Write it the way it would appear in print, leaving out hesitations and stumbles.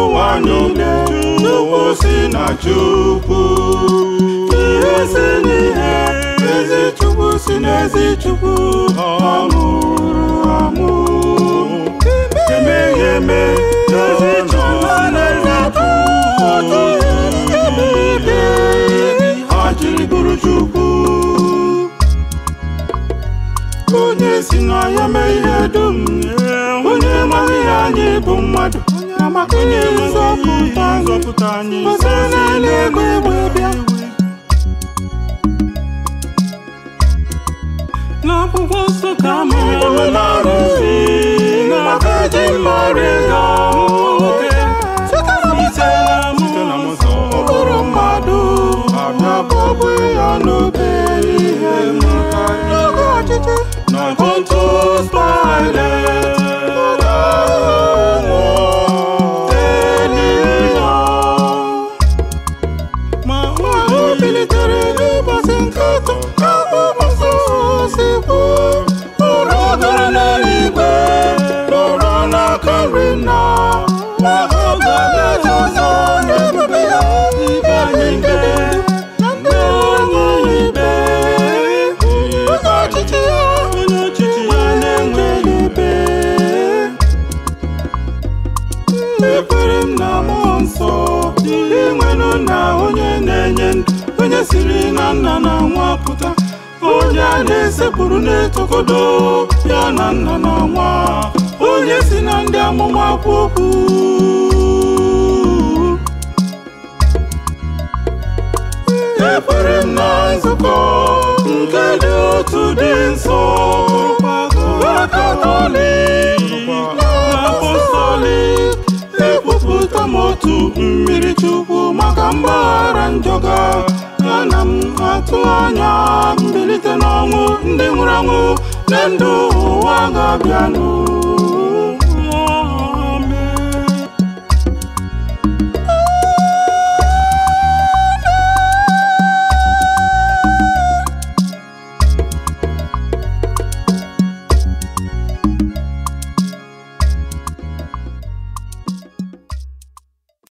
ụwa niile. Chukwu si na Chukwu, ihe si n'ihe, ezi Chukwu si n'ezi Chukwu. Ọ mụrụ amụ, emeghị eme, ezi Chukwu si n'ezi Chukwu. Ha jiri bụrụ Chukwu. Onye si na ya mee ihe dum, onye maghị ya anyị bụ mmadụ, onye nzọpụta anyị site n'eluigwe bịa. N'akwụkwọ nsọ ka m hụrụ na-arụzi na Virgin Mary ga-amụ nwoke site na mmụọ nsọ, ọ bụrụ mmadụ abịa bọbụ ya n'obe ihe maka n'oge ọchịchị na Pontius Pilate. Ma o bilitere n'ụbọchị nke atọ ka akwụkwọ nsọ si kwuo, ụra gara n'eluigwe, nọrọ n'aka nri nna, ma ọ ga-abịa ọzọ n'ebube ya ikpe anyị ikpe na ndị anyị ikpe. Onye ọchịchị ya, onye ọchịchị ya na-enweghị ikpe. Ekwere m na mmụọ nsọ, inwenụ na onye na-enye ndụ, onye siri na nna na nwa pụta, onye a na-esekpuru na-etokodo ya na nna na nwa, onye si na ndị amụma kwu okwu. Ekwere m na nzukọ nke dị otu dị nsọ, Katọlik na Apọstọlik, ekwupụta m otu mmiri Chukwu maka mgbaghara njọ ga. Ana m atụ anya mbilite n'ọnwụ ndị nwụrụ anwụ na ndụ ụwa ga-abịanụ.